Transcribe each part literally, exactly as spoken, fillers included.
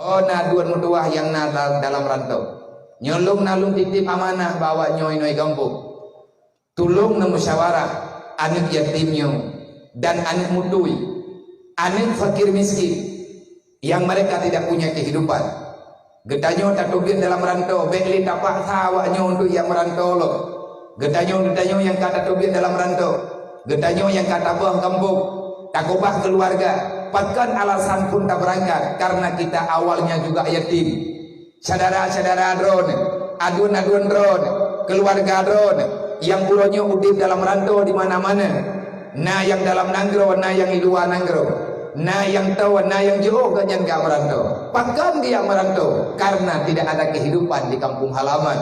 Oh, na dua meutuwah nyang na da-, dalam rantau. Nyoe lôn na lôn titip amanah bak awak nyoe inong gampông. Tulông neumusyawarah aneuk yatim nyoe dan aneuk mutui, aneuk fakir miskin yang mereka tidak punya kehidupan. Geutanyoe tateubiet dalam rantau, bék lé tapaksa awak nyoe untuk jak meurantau lom. Geutanyoe, geutanyoe nyang ka tateubiet dalam rantau, geutanyoe nyang ka taböh gampông, takubah keuluwarga, pakon alasan phon tabeurangkat, karena kita awalnya juga yatim. Syedara-syedara droeneuh, aduen-aduen droeneuh, keuluwarga droeneuh nyang uroe nyoe udeb dalam rantau di mana-mana, na nyang dalam nanggroe, na nyang di luwa nanggroe, na nyang toe, na nyang jiôh gobnyan ka meurantau. Pakon geujak meurantau? Karena tidak ada kehidupan di kampung halaman.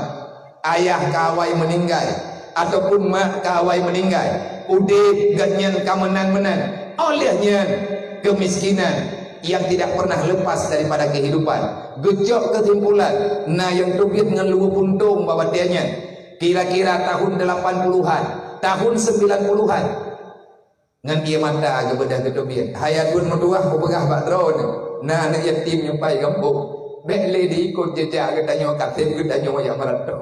Ayah ka awai meuninggai, ataupun mak ka awai meuninggai, udeb gobnyan ka meunan-meunan. Óh lheueh nyan, keumiskinan yang tidak pernah lepas daripada kehidupan. Geucok keusimpulan, na nyang teubiet ngon luweue puntông bak watée nyan. Kira-kira tahun delapan puluhan, tahun sembilan puluhan. Ngon ié mata geubeudôh geuteubiet. Hai aduen meutuwah, kupeugah bak droeneuh, na aneuk yatim nyang pai gampông. Bék lé diikot jeujak geutanyoe, ka sép geutanyoe nyang meurantau.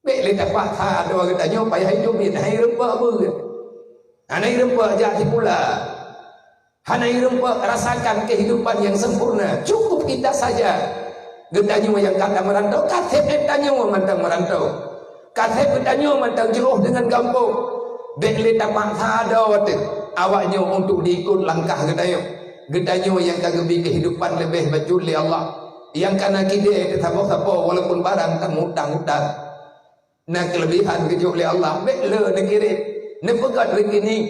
Bék lé tapaksa droe geutanyoe payah teubiet, hana ireumpeuk beuet. Hana ireumpeuk jak sikula. Hana ireumpeuk rasakan kehidupan yang sempurna. Cukup kita saja. Geutanyoe nyang ka meurantau, ka sép geutanyoe mantong meurantau. Ka sép geutanyoe mantong jiôh deungon gampông. Bék lé tapaksa droe teuh awak nyoe untuk diikot langkah geutanyoe. Geutanyoe nyang ka geubri kehidupan leubeh bacut lé Allah. Nyang ka na kidée teusapo-sapo walaupun barang tameuutang-utang. Na keuleubehan geujok lé Allah, bék le neukirém, neupeugét rekening.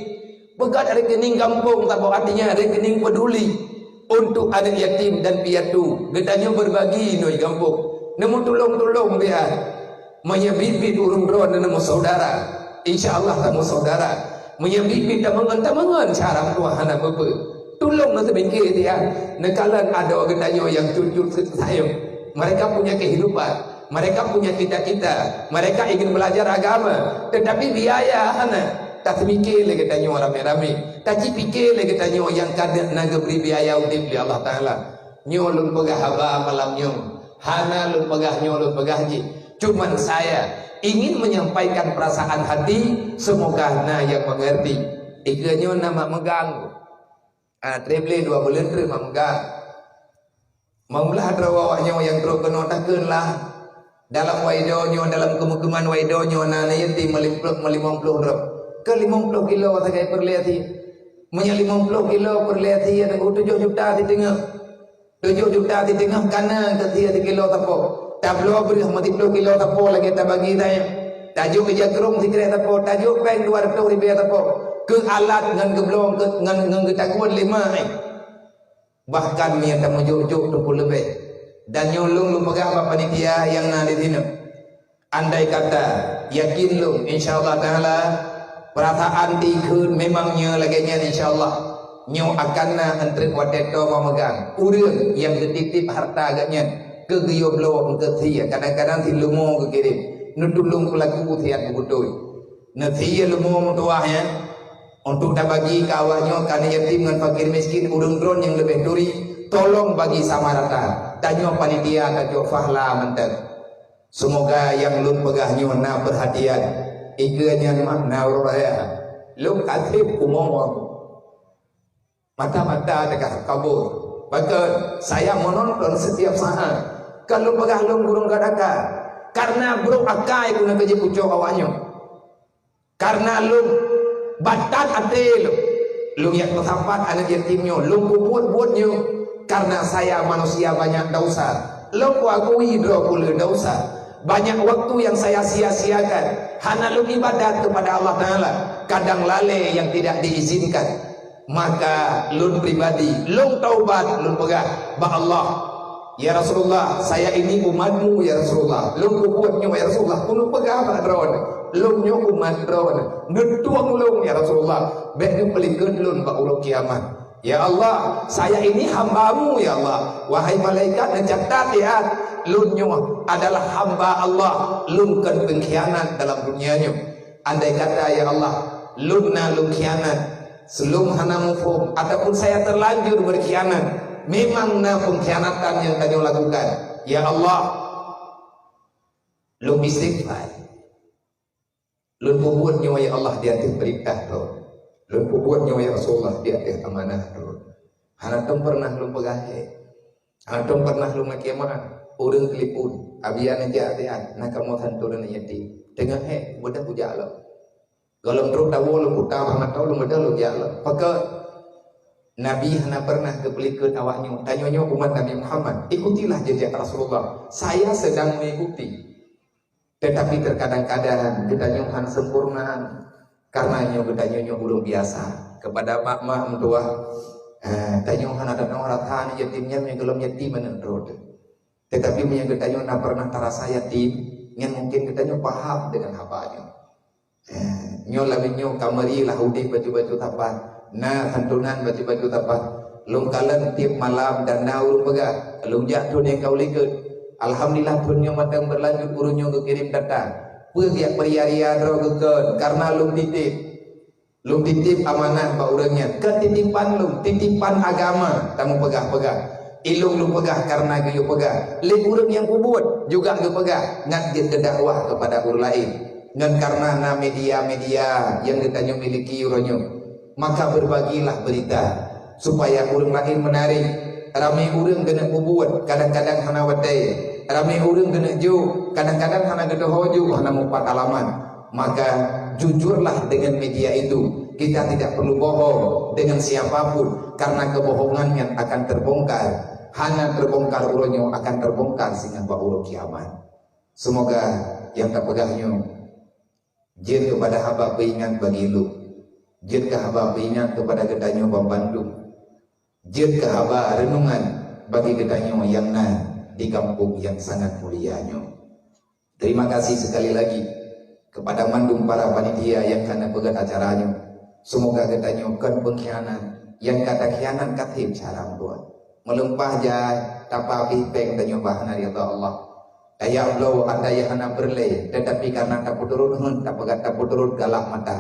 Peugét rekening gampông saboh, artinya rekening peduli untuk aneuk yatim dan piatu. Geutanyoe beurbagi nyoe gampông, neumeutulông-tulông biar. Meunyoe biet-biet ureuëng droeneuh neumeusaudara, insya Allah tameusaudara. Meunyoe biet-biet tameungon, tameungon, cara meutuah hana peue-peue. Tulông na seubingké dia. Neukalon adoe geutanyoe nyang cut-cut sayeuem. Mereka punya kehidupan, mereka punya cita-cita, mereka ingin belajar agama, tetapi biaya hana. Taseumike lé geutanyoe ramé-ramé, tacipiké lé geutanyoe nyang ka na geubri biaya udeb lé Allah Taala. Nyoe lôn peugah haba malam nyoe, hana lôn peugah nyoe lôn peugah jih. Cuman saya ingin menyampaikan perasaan hati, semoga na nyang mengerti. Ikeue nyoe na mak meugang. Ah, treb lé dua buleuen treb mak meugang. Meulah droe awak nyoe nyang trok keunoe takheun lah. Dalam waido nyoe, dalam keumukiman waido nyoe na aneuk yatim meulimong ploh droe. Keu limong ploh kilo sagai peureulée sie. Meunyoe limong ploh kilo peureulée sie, tujoh juta siteungoh. Tujoh juta siteungoh ka na keu sie sikilo sapo. Tabloe breueh meusiploh kilo sapo lagée tabagi tanyoe. Tajok ija krong sikrek sapo, tajok péng dua reutôh ribée sapo. Keu alat ngon geubloe, keu, ngon, ngon geutagun lé ma, eh. Bahkan meunyoe tameujok-jok teupeu leubeh. Dan nyoe lôn lôn peugah bak panitia nyang na di sinoe. Andai kata, yakin lôn, insya Allah Taala, peurasaan dikheun memang nyoe lagée nyan, insya Allah. Nyoe akan na eunteuk watée toe mameugang. Ureuëng nyang geutitip harta geuh nyan, keu geuyue bloe eungkot sie, kadang-kadang si leumo geukirém, neutulông peulaku siat beutôi. Neusie leumo meutuwah nyan, untuk tabagi keu awak nyoe, ka na yatim ngon fakir miskin, ureuëng droe nyang leubeh turi, tolong bagi sama rata. Tanyoe panitia, tanyoe fahla mantong. Seumoga nyang lôn peugah nyoe na peurhatian. Ikeue nyan makna uroe raya. Lôn ka sép kumoe mata-mata teuka kabur. Bahkan saya menonton setiap saat. Ka lôn peugah lôn gurong gak daka. Karena burok akai guna keujeuet ucok awak nyoe. Karena lôn batat até lôn, lôn jak meusapat aneuk yatim nyoe, lôn peubuet-buet nyoe karena saya manusia banyak dosa. Lôn kuakui droe peue le dosa. Banyak waktu yang saya sia-siakan, hana lôn ibadat kepada Allah Taala, kadang lalée yang tidak diizinkan. Maka lôn pribadi, lôn taubat, lôn peugah bak Allah, "Ya Rasulullah, saya ini umat-Mu, ya Rasulullah. Lôn peubuet nyoe, ya Rasulullah." Ulôn peugah bak Droeneuh, "Lôn nyoe umat Droeneuh. Neutueng lôn, ya Rasulullah. Bék neupeulikot lôn bak uroe kiamat." "Ya Allah, saya ini hamba-Mu, ya Allah." Wahai malaikat, neucatat, ya, lôn nyoe adalah hamba Allah, lôn kon peungkhianat dalam dunia nyoe. Andai kata, ya Allah, lôn na lôn khianat, lôn hana muphom, ataupun saya terlanjur berkhianat, Memang na pengkhianatan nyang tanyoe lakukan. Ya Allah, lôn istighfar. Lôn peubuet nyoe, ya Allah, di ateueh peurintah Droe. Lôn peubuet nyoe, ya Rasulullah, di ateueh amanah Droe. Hana tom pernah lôn peugah hé. Hana tom pernah lôn lakée meu'ah. Ureuëng telepon, "Abi, an jak, Abi, an, na kamoe santonan yatim." Teungoh hé, mudah kujak lom. Gohlom trok tawoe lôn kuta bak mata lôn, mudah lôn jak lom. Pakon? Nabi hana pernah geupeulikot awak nyoe. Tanyoe nyoe umat Nabi Muhammad, ikutilah jejak Rasulullah. Saya sedang mengikuti. Tetapi terkadang-kadang geutanyoe han sempurna, karena nyoe geutanyoe nyoe ureuëng biasa. Kepada mak-mak meutuah, eh, tanyoe hana tanoh rasa yatim nyan nyang gohlom yatim aneuk droe. Tetapi meunyoe geutanyoe na pernah tarasa yatim, nyan mungkin geutanyoe paham dengan haba nyoe. Eh, nyoe lamin nyoe kamari lah udeh bacut-bacut sapat. Na santonan bacut-bacut sapat. Lôn kalon tiep malam dan na ureuëng peugah, "Lôn jak thon nyang ka u likot." Alhamdulillah, thon nyoe mantong berlanjut ureuëng nyoe geukirém data. Peue geujak peuria-ria droe geukheun, karena lôn titip. Lôn titip amanah bak ureuëng nyan. Keu titipan lôn, titipan agama, tamu peugah-peugah. Ilôn lôn peugah karena geuyue peugah. Lé ureuëng nyang kubuet juga geupeugah, ngat jeuet geudakwah kepada ureuëng laén. Ngon karena na media-media nyang geutanyoe miliki uroe nyoe, maka berbagilah berita supaya ureuëng laén meunari. Ramé ureuëng keuneuk peubuet, kadang-kadang hana watée. Ramé ureuëng keuneuk jok, kadang-kadang hana geudoho jok, hana mupat alamat. Maka jujurlah dengan media itu. Kita tidak perlu bohong dengan siapapun, karena kebohongan yang akan terbongkar. Hana terbongkar uroe nyoe, akan terbongkar singoh bak uroe kiamat. Semoga nyang tapeugah nyoe jeuet keupada haba peuingat bagi lôn, jeuet keu haba peuingat keupada geutanyoe banmandum, jeuet keu haba reunungan bagi geutanyoe nyang na di kampung nyang sangat mulia nyoe. Terima kasih sekali lagi kepada mandum para panitia nyang ka neupeugét acara nyoe. Semoga geutanyoe kon peungkhianat, nyang ka takhianat ka them cara meutuah. Meulumpah jai, tapabéh péng tanyoe bah na ridha Allah. Tajak bloe ata nyang hana peureulée, tetapi karena tapeuturot heuet, tapeugah tapeuturot galak mata.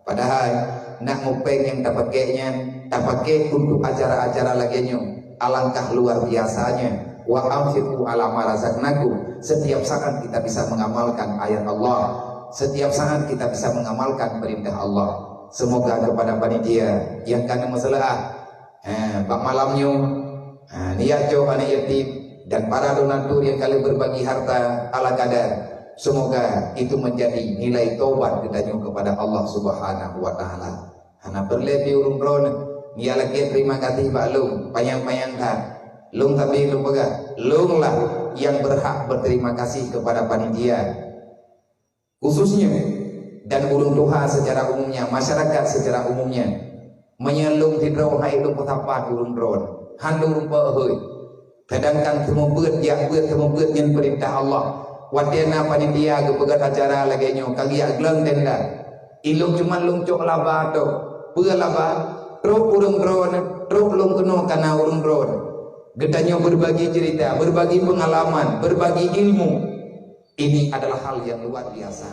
Padahai, nak mupéng nyang tapaké nyan, tapaké untuk acara-acara lagée nyoe. Alangkah luar biasanya. Wa anfiqu ala ma razaqnakum. Setiap saat kita bisa mengamalkan ayat Allah. Setiap saat kita bisa mengamalkan perintah Allah. Semoga kepada panitia nyang ka neumeuseulah, ha, bak malam nyoe, ha, niat jok aneuk yatim dan para donatur nyang ka lheueh berbagi harta ala kadar. Semoga itu menjadi nilai taubat geutanyoe kepada Allah Subhanahu wa Taala. Hana peureulée pi ureuëng droeneuh, ngiyak lakée terima kasih bak lôn, panyang-panyang that. Lôn tapi lôn peugah, lôn lah nyang berhak berterima kasih kepada panitia. Khususnya, dan ureuëng tuha secara umumnya, masyarakat secara umumnya. Meunyoe lôn sidroe hai lôn peusapat ureuëng droeneuh, han lôn rumpok hôi. Sedangkan seumeubeuet, jak beuet, seumeubeuet nyan peurintah Allah. Watée na panitia geupeugét acara lagée nyoe, ka geujak gleueng tenda. Ilôn cuma lôn cok laba tok. Peue laba? Trok ureuëng droeneuh, trok lôn keunoe kana ureuëng droeneuh. Geutanyoe berbagi cerita, berbagi pengalaman, berbagi ilmu. Ini adalah hal yang luar biasa.